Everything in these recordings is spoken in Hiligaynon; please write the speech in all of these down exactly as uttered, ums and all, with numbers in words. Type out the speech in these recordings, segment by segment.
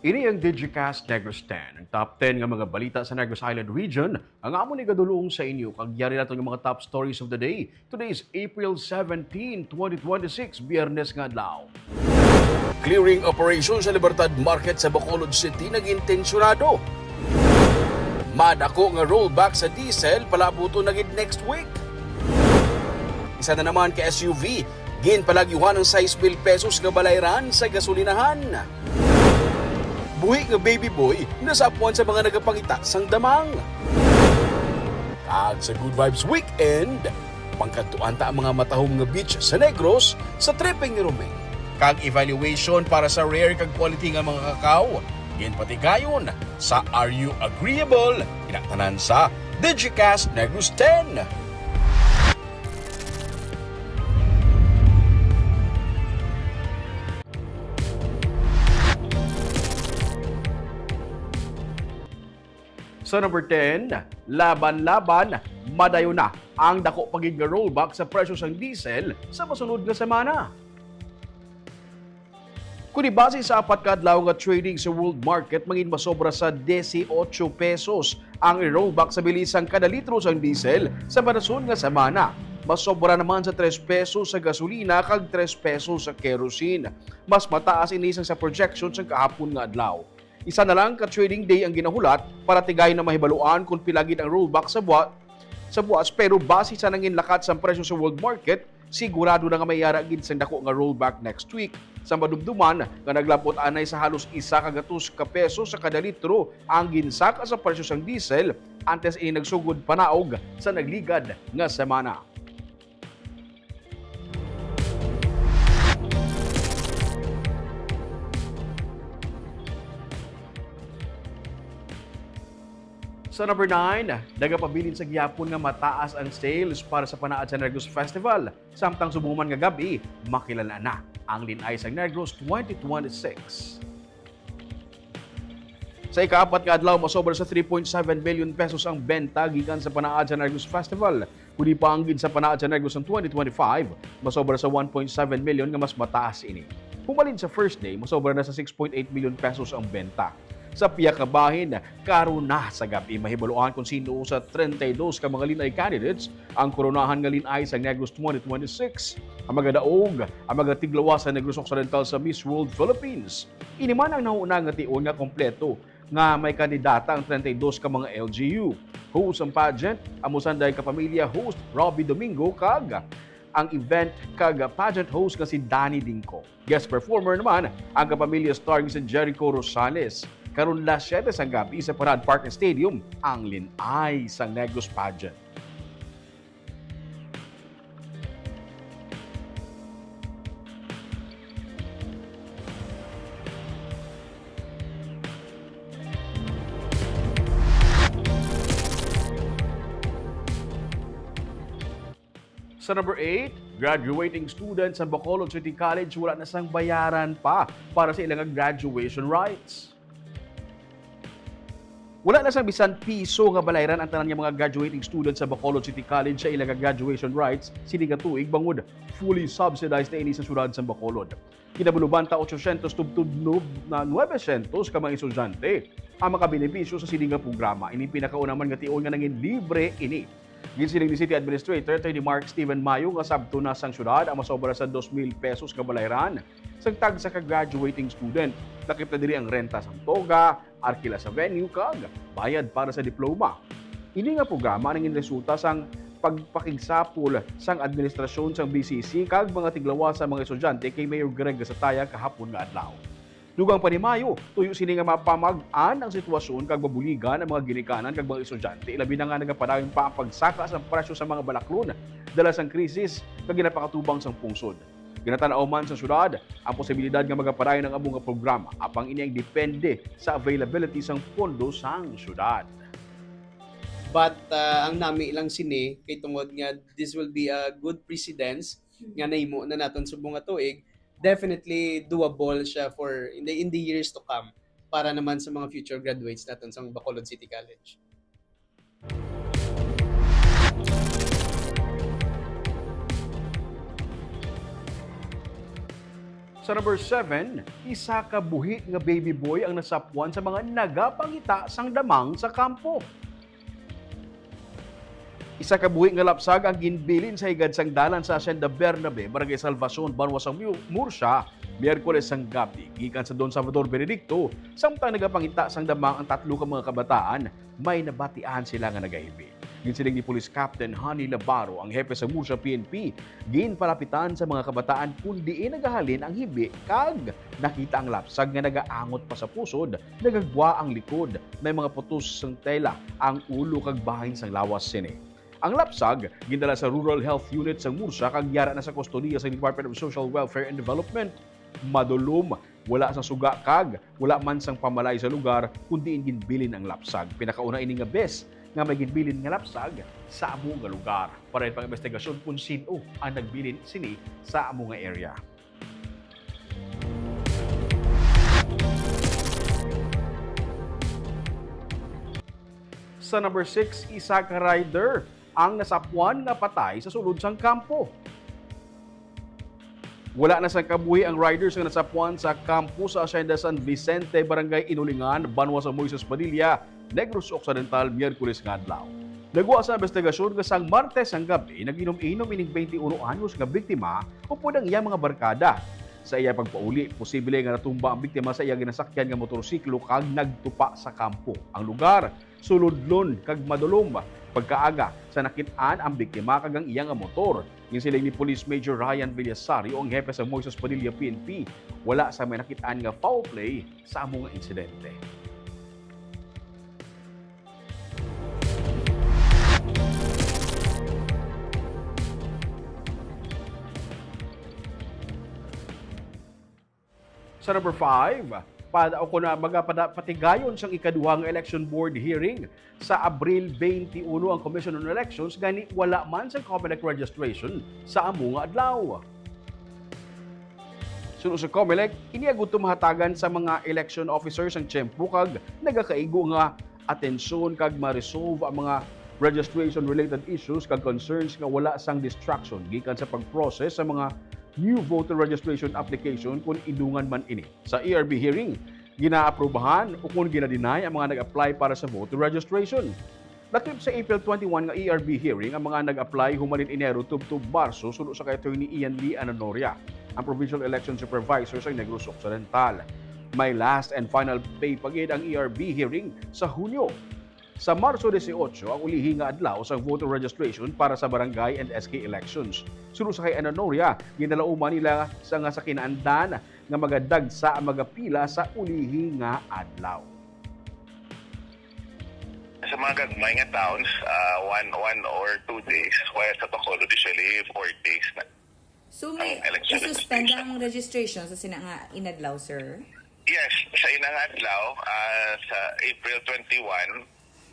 Ini ang Digicast Negros ten, ang top ten nga mga balita sa Negros Island Region, ang amon igadulong sa inyo, kag yari naton nga mga top stories of the day. Today is April seventeen, twenty twenty-six, Biyernes nga adlaw. Clearing operation sa Libertad Market sa Bacolod City naging tensyonado. Madako nga rollback sa diesel palabuton na gid next week. Isa na naman ka S U V, ginpalagyuhan ang sais mil pesos nga balayran sa gasolinahan. Buhi nga baby boy nasapuan sa mga nagapangita sang damang. Kag sa Good Vibes Weekend, pangkadtuan ta ang mga matahom nga beach sa Negros sa tripping ni Romel. Kag evaluation para sa rare kag quality nga mga kakao, ginpatigayon sa Are You Agreeable? Kinatanan sa Digicast Negros ten. Sa number ten, laban-laban, madayon na ang dako pa gid nga rollback sa presyo sang diesel sa masunod nga semana. Kung ibase sa apat ka adlaw nga trading sa world market, mangin masobra sa dieciocho pesos ang i-rollback sa bili sang kada litro sang diesel sa madason nga semana. Masobra naman sa tres pesos sa gasolina kag tres pesos sa kerosene. Mas mataas ini sang sa projection sang kahapon nga adlaw. Isa na lang ka trading day ang ginahulat para tigayon na mahibaluan kon pila gid ang rollback sa buwa-, sa buwas, pero base sa nangin lakat sang presyo sa world market, sigurado na nga may ara gid sang dako nga rollback next week. Sa madumduman nga naglabot anay sa halos isa ka gatos ka peso sa kada litro ang ginsaka sa presyo sang diesel antes ini nagsugod panaog sa nagligad nga semana. Sa number nine, nagapabilin sa gihapon nga mataas ang sales para sa Panaad sa Negros Festival, samtang subong man nga gab-i, makilala na ang Lin-ay sang Negros twenty twenty-six. Sa ikaapat nga adlaw, masobra sa three point seven million pesos ang benta gikan sa Panaad sa Negros Festival. Kundi pa ang gid sa Panaad sa Negros sang twenty twenty-five, masobra sa one point seven million nga mas mataas ini. Humalin sa first day, masobra na sa six point eight million pesos ang benta. Sa pihak nga bahin, karon na sa gab-i mahibaluan kung sino sa treinta y dos ka mga Lin-ay candidates ang koronahan nga Lin-ay sa Negros twenty twenty-six. Ang magadaog, ang magatiglawas sa Negros Occidental sa Miss World Philippines. Ini man ang nahuna nga tion nga kompleto nga may kandidata ang treinta y dos ka mga L G U. Host ang pageant, amo sanday kapamilya host Robbie Domingo, kag ang event kag pageant host nga si Danny Dingco. Guest performer naman ang kapamilya star nga si Jericho Rosales. Karon las siete sang gab-i sa Parade Park Stadium ang Lin-ay sang Negros Pageant. Sa number eight, graduating students sa Bacolod City College wala na sang bayaran pa para sa ilang graduation rights. Wala na sang bisan piso nga balayran ang tanan nga mga graduating students sa Bacolod City College sa ila nga graduation rights sini nga tuig, bangod fully subsidized na ini sa siyudad sa Bacolod. Kinabaluban ta, ochocientos tubtob nub-, na nuwebesientos ka mga estudyante ang makabenepisyo sa sini nga programa. Ini pinakauna man nga tion nga nangin libre ini. Ginsiling ni City Administrator Attorney Mark Steven Mayo nga sabton na sang siyudad ang masobra sa dos mil pesos nga balayran sang tagsa ka graduating student. Lakip na diri ang renta sang toga, arkila sa venue, kag bayad para sa diploma. Ini nga programa nangin resulta sang pagpakigsapol sang administrasyon sang B C C kag mga tiglawas sa mga estudyante kay Mayor Greg Gasataya kahapon nga adlaw. Dugang pa ni Mayo, tuyo sini nga mapamag-an ang sitwasyon kag mabuligan ang mga ginikanan kag mga estudyante, labi na nga nagapadayon pa ang pagsaka sa presyo sa mga balaklon dala sang krisis nga ginapakatubang sang pungsod. Ginatan-aw man sa syudad ang posibilidad nga magapadayon ang amo nga programa, apang ini ang depende sa availability sang pondo sang syudad. But, ah, ang nami lang sini kay tungod nga this will be a good precedence nga nahimo na naton subong nga tuig, definitely doable siya for in the, in the years to come para naman sa mga future graduates naton sa Bacolod City College. Sa number seven, isa ka buhi nga baby boy ang nasapwan sa mga nagapangita sang damang sa kampo. Isa ka buhi nga lapsag ang ginbilin sa higad sang dalan sa Hacienda Bernabe, Barangay Salvacion, Banwa sang Mu-, Murcia, Miyerkules sang gabi, gikan sa Don Salvador Benedicto, samtang nagapangita sang damang ang tatlo ka mga kabataan, may nabatian sila nga nagahibi. Ginsiling ni Police Captain Honey Labaro, ang hepe sa Murcia P N P, ginpalapitan sa mga kabataan kon diin nagahalin ang hibi kag nakita ang lapsag nga nagaangot pa sa pusod, nagagwa ang likod, may mga putos sang tela ang ulo kag bahin sang lawas sini. Ang lapsag gindala sa Rural Health Unit sang Murcia kag yara na sa kustodiya sa Department of Social Welfare and Development. Madulom, wala sang suga kag wala man sang pamalay sa lugar kon diin ginbilin ang lapsag. Pinakauna ini nga bes nga may ginbilin nga lapsag sa amo nga lugar. Para ang pag-imbestigasyon kung sino ang nagbilin sini sa amo nga area. Sa number six, isa ka rider ang nasapwan nga patay sa sulod sang kampo. Wala na sang kabuhi ang riders nga nasapwan sa kampo sa Hacienda San Vicente, Barangay Inulingan, banwa sa Moises Padilla, Negros Occidental, Miyerkules nga adlaw. Nagwa sa investigasyon nga sang Martes ang gabi, nag-inom-inom ining twenty-one anyos nga biktima upod ang iyang mga barkada. Sa iya pagpauli, posible nga natumba ang biktima sa iya ginasakyan nga motorsiklo kag nagtupa sa kampo. Ang lugar, sulodlon kag madulom. Pagkaaga, sa nakit-an ang biktima kag ang iya nga motor. Ginsiling ni Police Major Ryan Villasario, ang hepe sa Moises Padilla P N P, wala sa may nakit-an nga foul play sa amo nga insidente. Sa number five, pada o kuna magapada patigayon sang ikaduha nga election board hearing sa Abril twenty-one ang Commission on Elections, gani wala man sang COMELEC registration sa amo nga adlaw. Suno sa COMELEC, ini agud mahatagan sa mga election officers ang tiyempo kag nagakaigo nga atensyon kag ma-resolve ang mga registration-related issues kag concerns nga wala sang distraction gikan sa pag-process sa mga new voter registration application kon idungan man ini. Sa E R B hearing, ginaaprubahan o kon gina-deny ang mga nag-apply para sa voter registration. Lakip sa April twenty-one nga E R B hearing ang mga nag-apply human in Enero tubtob Marso, suno sa kay Attorney Ian Lee Ananoria, ang Provincial Election Supervisor sa Negros Occidental. May last and final pay pa gid ang E R B hearing sa Hunyo. Sa Marso dieciocho ang ulihi nga adlaw sa voter registration para sa barangay and S K elections. Suno sa kay Ananoria, ginalauman nila sa nga sa kinaandan nga magadagsa ang magapila sa ulihi nga adlaw. Sa mga gagmay nga towns, ah, one, one or two days, while sa Bacolod, usually four days na. So, may Ang election isuspend registration. Ang registration sa sina nga inadlaw, sir? Yes, sa inang adlaw, ah, sa April twenty-one,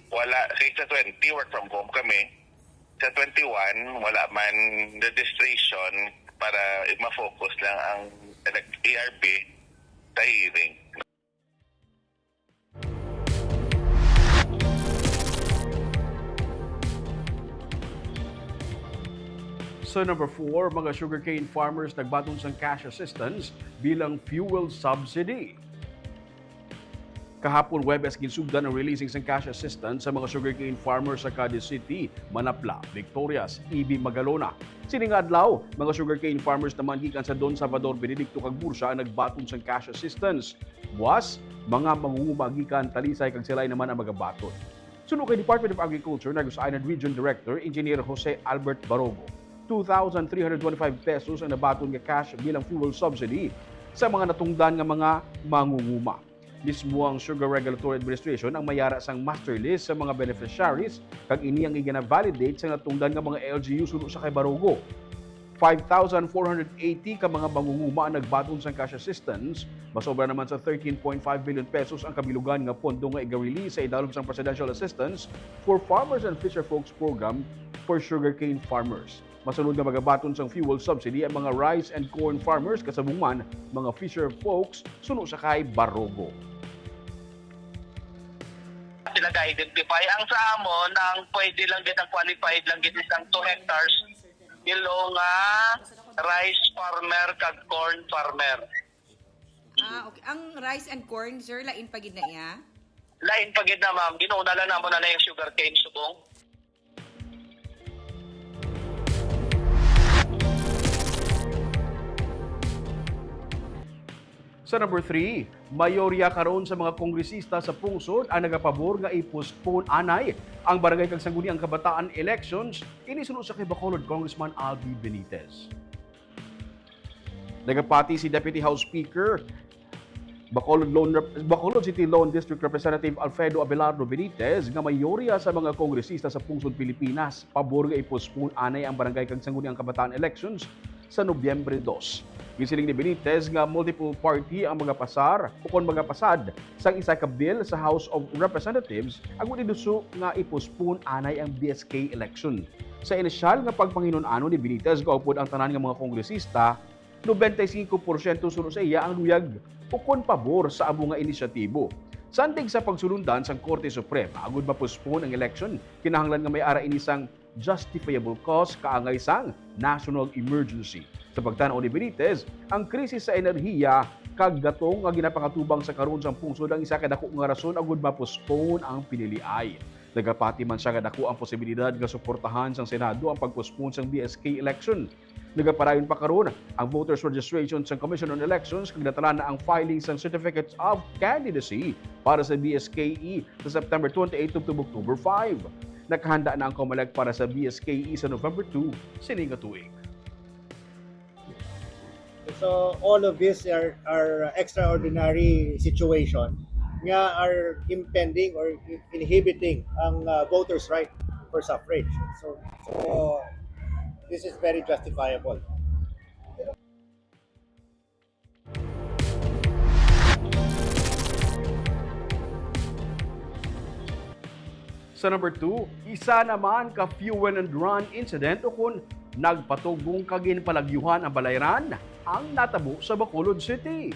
wala, kay sa twenty, work from home kami. Sa twenty-one, wala man registration para ma-focus lang ang elect-, E R B sa hearing. Sa number four, mga sugarcane farmers nagbaton sang cash assistance bilang fuel subsidy. Kahapon, Huwebes, ginsugdan ang releasing sang cash assistance sa mga sugarcane farmers sa Cadiz City, Manapla, Victorias, Ibi, Magalona. Sining adlaw, mga sugarcane farmers naman gikan sa Don Salvador, Benedicto, kag Murcia ang nagbaton sang cash assistance. Buas, mga mangunguma gikan Talisay kag Silay naman ang magabaton. Suno kay Department of Agriculture, Negros Island Region Director Engineer Jose Albert Barogo, two thousand three hundred twenty-five pesos ang nabaton nga cash bilang fuel subsidy sa mga natungdan nga mga mangunguma. Mismo ang Sugar Regulatory Administration ang mayara sang master list sa mga beneficiaries, kag ini ang igina-validate sa natungdan nga mga L G U suno sa kay Barogo. Five thousand four hundred eighty ka mga mangunguma ang nagbaton sang cash assistance. Masobra naman sa thirteen point five billion pesos ang kabilugan nga pondo nga iga-release sa idalom sang Presidential Assistance for Farmers and Fisherfolks Program for Sugarcane Farmers. Masunod nga magabaton sang fuel subsidy ang mga rice and corn farmers, kasabong man mga fisher folks suno sa kay Barogo. Sila ga-identify. Ang sa amon, ang pwede lang gid, ang qualified lang gid is ang two hectares below nga rice farmer kag corn farmer. Ah, okay. Ang rice and corn, sir, lain pa gid na iya? Lain pa gid na, ma'am. Ginuuna lang namo na lang yung sugarcane subong. Sa number three, mayorya karon sa mga kongresista sa pungsod ang nagapabor nga i-postpone anay ang barangay kag sangguniang kabataan elections, ini suno sa kay Bacolod Congressman Albi Benitez. Nagapati si Deputy House Speaker, Bacolod, Lone Rep- Bacolod City Lone District Representative Alfredo Abelardo Benitez nga mayorya sa mga kongresista sa pungsod Pilipinas pabor nga i-postpone anay ang barangay kag sangguniang kabataan elections sa Nobyembre dos. Gisiling ni Benitez nga multiple party ang magapasar o kon magapasad sang isa ka bill sa House of Representatives agud iduso nga i-postpone anay ang B S K election. Sa inisyal nga pagpanginun-ano ni Benitez, gaupod ang tanan nga mga kongresista, nobenta y singko porsyento suno sa iya ang luyag ukon pabor sa amo nga inisyatibo. Sandig sa pagsulundan sang Korte Suprema agud ma-postpone ang election, kinahanglan nga may ara ini sang justifiable cause kaangay sang national emergency. Sa pagtan-aw ni Benitez, ang krisis sa enerhiya kag gatong nga ginapangatubang sa karon sang pungsod ang isa ka dako nga rason agud ma-postpone ang piniliay. Nagapati man siya nga dako ang posibilidad nga suportahan sang Senado ang pag-postpone sang B S K election. Nagapadayon pa karon ang voters registration sang Commission on Elections kag natalaan na ang filing sang Certificates of Candidacy para sa B S K E sa September twenty-eight tubtob October five. Nakahanda na ang Comelec para sa B S K E sa November two sini nga tuig. So all of these are, are extraordinary situation nga are impending or inhibiting ang uh, voters' right for suffrage. So, so this is very justifiable. Sa number two, isa naman ka fuel and run incident ukon nagpatugong kag ginpalagyuhan ang balayran ang natabo sa Bacolod City.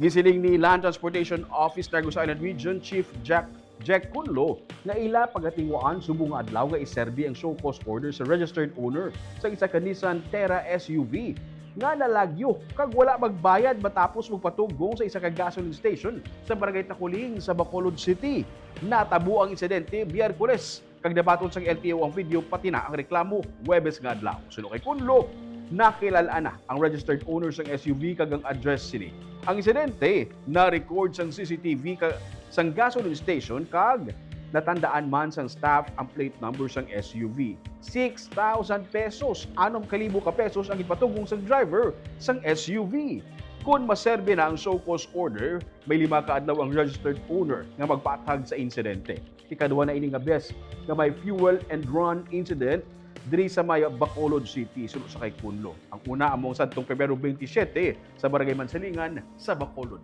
Gisiling ni Land Transportation Office Negros Island Region Chief Jack Jack Cunlo nga ila pagatinguhaan subong nga adlaw nga iserbi ang show cause order sa registered owner sa isa ka Nissan Terra S U V nga nalagyo kag wala magbayad matapos magpatugong sa isa ka gasoline station sa Barangay Taculing sa Bacolod City. Natabo ang insidente Miyerkules kag nabaton sang L T O ang video pati na ang reklamo Huwebes nga adlaw. Suno kay Cunlo, nakilal-an na ang registered owner sang S U V kag ang address sini. Ang insidente na-record sang C C T V ka, sang gasoline station kag natandaan man sang staff ang plate number sang S U V. Six thousand pesos, anom ka libo ka pesos ang ipatugong sang driver sang S U V. Kon maserbi na ang show cause order, may lima ka adlaw ang registered owner nga magpatag sa insidente. Ikaduha na ini nga bes nga may fuel and run incident diri sa may Bacolod City, suno sa kay Cunlo. Ang una amo ang sadtong Pebrero twenty-seven sa Barangay Mansalingan sa Bacolod.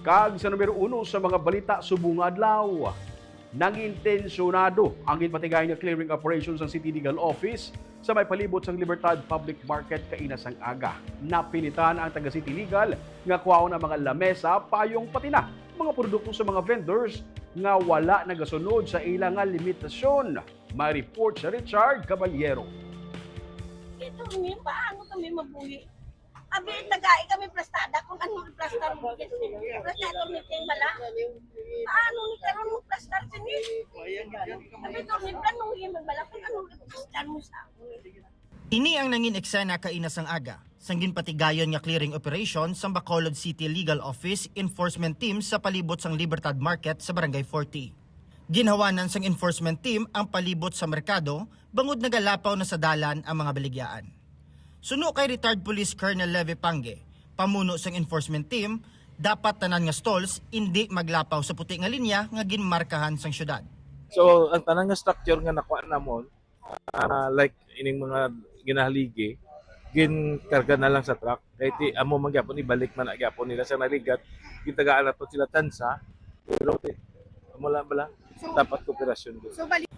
Kag sa numero uno sa mga balita subong nga adlaw, nangintensyonado ang ginpatigayon nga clearing operation sang City Legal Office sa may palibot sang Libertad Public Market kaina sang aga. Napilitan ang taga City Legal nga kuhaon ang mga lamesa, payong pati na mga produkto sa mga vendors nga wala nagasunod sa ila nga limitasyon. May report si Richard Caballero. Ito ni, paano kami mabuhi? Abi, tagai kami plastada kung ano ang plastar mo. Plastar mo yung bala. Paano ni karon mo plastar sini? Abi, ito ni, paano yung bala kung ano ang plastar mo sa ako? Ini ang nangin eksena kaina sang aga, sang ginpatigayon nga clearing operation sang Bacolod City Legal Office Enforcement Team sa palibot sang Libertad Market sa Barangay forty. Ginhawanan sang enforcement team ang palibot sa merkado bangod nagalapaw na sa dalan ang mga baligyaan. Suno kay retired Police Colonel Levy Pange, pamuno sang enforcement team, dapat tanan nga stalls indi maglapaw sa puti nga linya nga ginmarkahan sang syudad. So, ang tanan nga structure nga nakuha namon, ah, like ining mga ginahaligi, ginkarga na lang sa truck. Kay ti amo man gyapon, ibalik man na gyapon nila sa naligat. Gitagaan nato sila tansa, pero ti amo lang bala, dapat kooperasyon ko.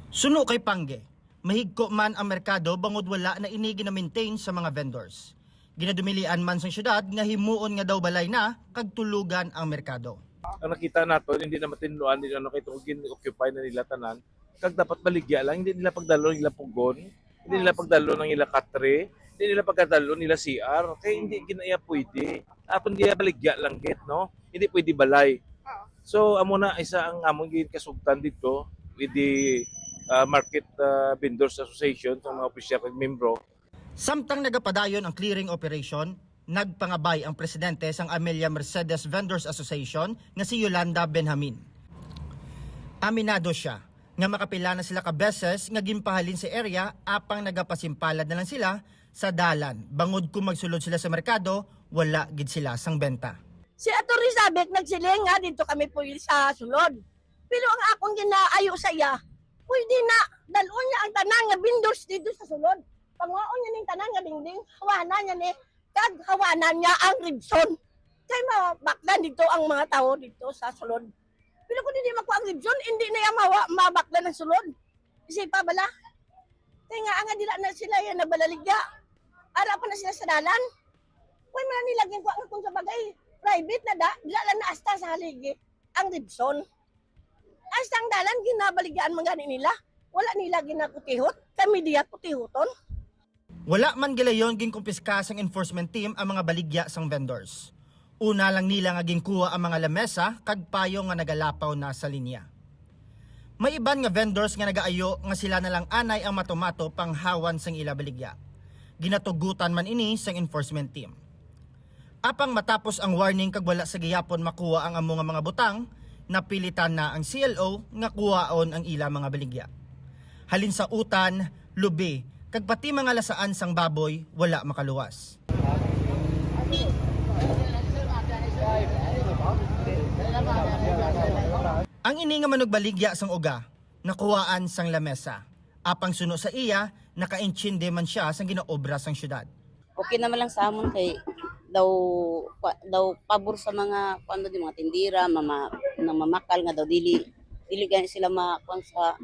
Suno kay Pange, mahigko man ang merkado bangod wala na ini gina-maintain sa mga vendors. Ginadumilian man sang syudad nga himuon nga daw balay na kag tulugan ang merkado. Ang nakita naton, hindi na matinluan, hindi na, ano, kay tungod gin-occupy na nila tanan. Kag dapat baligya lang, hindi nila pagdalo ang ilang pugon, hindi nila pagdalo ang ilang katre, hindi nila pagdalo ang ilang C R, kay hindi ginaya pwede. Aton giya baligya lang gid, no? Hindi pwede balay. So, amo na isa ang among ginkasugtan dito with the, ah, Market, ah, Vendors Association, sa mga opisyal kag membro. Samtang nagapadayon ang clearing operation, nagpangabay ang presidente sang Amelia Mercedes Vendors Association nga si Yolanda Benjamin. Aminado sia nga makapila na sila ka beses nga ginpahalin sa area, apang nagapasimpalad na lang sila sa dalan, bangod kung magsulod sila sa merkado, wala gid sila sang benta. Si Attorney Sabik nagsiling nga dito kami po sa sulod. Pero ang akong ginaayo sa iya, pwede na dalon niya ang tanan nga vendors dito sa sulod. Panguhaon niya ning tanan nga dingding, hawanan niya ni, kag hawanan niya ang Ribson. Kay mabaklan dito ang mga tao dito sa sulod. Pero kung hindi makuha ang Ribson, hindi na iya mawa, mabaklan ang sulod. Kasi pa bala, kay nga nga dila na sila yan nabalaligya. Ara pa na sila sa dalan. Kung man nila ginkuha nga kung sa bagay, private na da, dila lang na asta sa haligi ang Ribson. Asta ang dalan, ginabaligyaan man gani nila. Wala nila ginakutihot, kami diya kutihoton. Wala man gilayon ginkumpiska sang enforcement team ang mga baligya sang vendors. Una lang nila nga ginkuha ang mga lamesa kag payong nga nagalapaw na sa linya. May iban nga vendors nga nagaayo nga sila na lang anay ang matumato panghawan sang ila baligya. Ginatugutan man ini sang enforcement team. Apang matapos ang warning kag wala sa gihapon makuha ang amo nga mga butang, napilitan na ang C L O nga kuhaon ang ila mga baligya. Halin sa utan, lubi, kag pati mga lasaan sang baboy wala makaluwas. Ang ini nga manugbaligya sang uga, nakuhaan sang lamesa. Apang suno sa iya, nakaintsindi man sia sang ginaobra sang syudad. Okay naman lang sa amon kay daw, pa, daw pabor sa mga, kuwan daw, di, mga tindera, mama, nang mamakal nga daw dili, dili gani sila ma, kuwan sa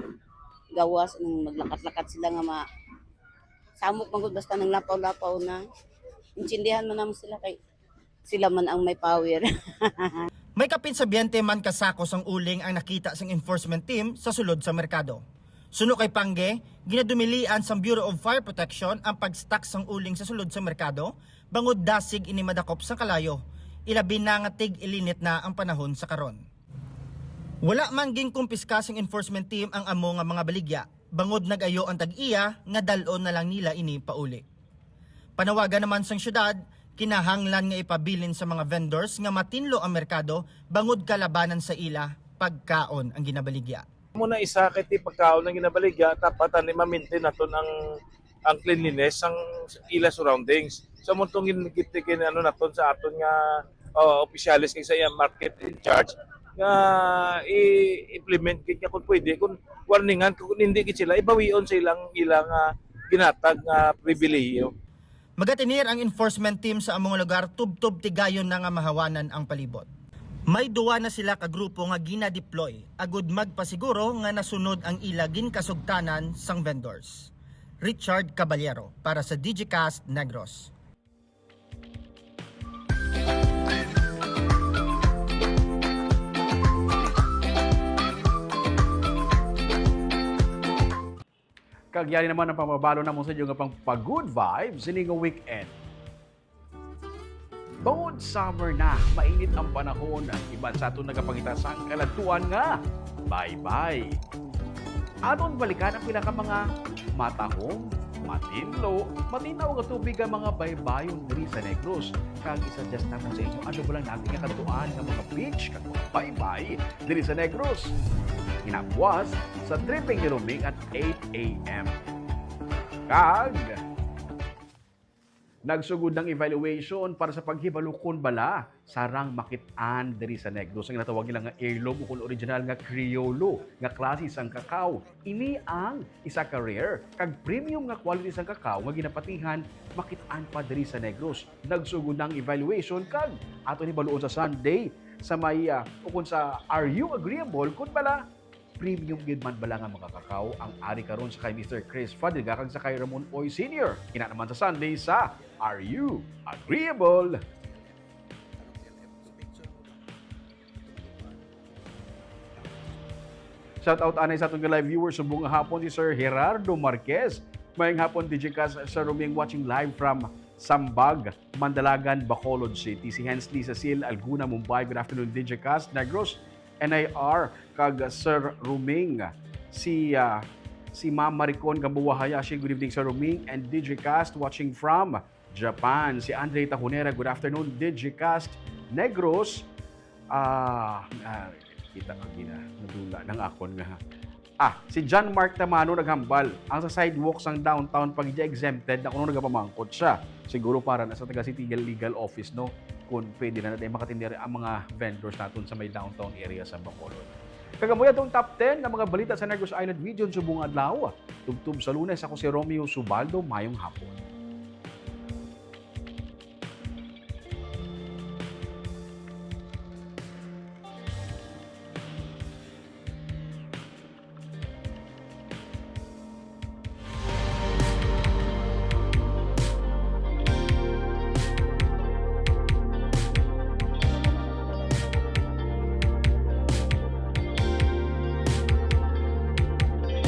gawas, nang maglakat-lakat sila nga ma, samok man gud basta nang lapaw-lapaw na. Intindihan man naman sila kay sila man ang may power. May kapin sa twenty man ka sako sang uling ang nakita sang enforcement team sa sulod sa merkado. Suno kay Pangge, ginadumilian sang Bureau of Fire Protection ang pag-stock sang uling sa sulod sa merkado, bangod dasig ini madakop sa kalayo, ilabi na nga tig-ilinit na ang panahon sa karon. Wala man ginkumpiska sang enforcement team ang amo nga mga baligya, bangod nag-ayo ang tag-iya nga dal-on na lang nila ini pauli. Panawagan naman sang syudad, kinahanglan nga ipabilin sa mga vendors nga matinlo ang merkado bangod kalabanan sa ila pagkaon ang ginabaligya. Amo na isa kay ti pagkaon ang ginabaligya, dapat ani ma-maintain naton ang, ang cleanliness sang ila surroundings. So, amo tong gin-, gin-, gin-, ano naton sa aton nga, oh, opisyales kag sa iya market in charge nga i-implement gid nga kung pwede, kung warningan, kung hindi gid sila, ibawion sa ilang, ilang, ah, ginatag nga pribilehiyo. Magatinir ang enforcement team sa among lugar, tubtob tigayon na nga mahawanan ang palibot. May duwa na sila ka grupo nga gina-deploy agud magpasiguro nga nasunod ang ila ginkasugtanan sang vendors. Richard Caballero para sa Digicast Negros. Kag yari naman ang pamabalo namon sa inyo nga pang pa-good vibes sini nga weekend. Bangod summer na, mainit ang panahon, iban sa aton nagapangita sang kaladtuan nga baybay. Aton balikan ang pila ka mga matahom, matinlo, matinaw nga tubig ang mga baybayon diri sa Negros. Kag i-suggest namon sa inyo, ano ba lang natin nga kadtuan nga mga beach kag mga baybay diri sa Negros. Hinabuas sa tripping ni Luming at eight A M. Kag nagsugod ang evaluation para sa paghibalo kon bala sarang makit-an diri sa Negros ang ginatawag nila nga heirloom o kon original nga Criollo nga klase sang kakao. Ini ang isa ka rare kag premium nga quality sang kakao nga ginapatihan makit-an pa diri sa Negros. Nagsugod na ang evaluation kag aton hibaluon sa Sunday sa may, ah, ukon sa Are You Agreeable kon bala premium gid man bala nga mga kakao ang ari karon sa kay Mister Chris Fadriga kag sa kay Ramon Oy Senior. Ina naman sa Sunday sa Are you agreeable? Shout out anay sa aton nga live viewers subong nga hapon, si Sir Gerardo Marquez. Mayong hapon, Digicast Sir Roming, watching live from Sambag, Mandalagan, Bacolod City. Si Hensley Cecil Alguna, Mumbai, good afternoon, Digicast Negros, N I R, kag Sir Roming. Si, ah, si Ma'am Maricon Gamboa Hayashi, good evening, Sir Roming and Digicast, watching from Japan. Si Andre Tahonera, good afternoon, Digicast Negros. Ah, ah, kita ka gina, nadula ng akon nga. Ah, si John Mark Tamano naghambal, ang sa sidewalk sang downtown pagidya exempted, na kuno nagapamangkot siya. Siguro para na sa taga City Legal Office, no? Kung pwede na natin makatindera ang mga vendors naton sa may downtown area sa Bacolod. Kag amo atong top ten nga mga balita sa Negros Island Region subong adlaw. Tubtob sa Lunes, ako si Romeo Subaldo. Mayong hapon.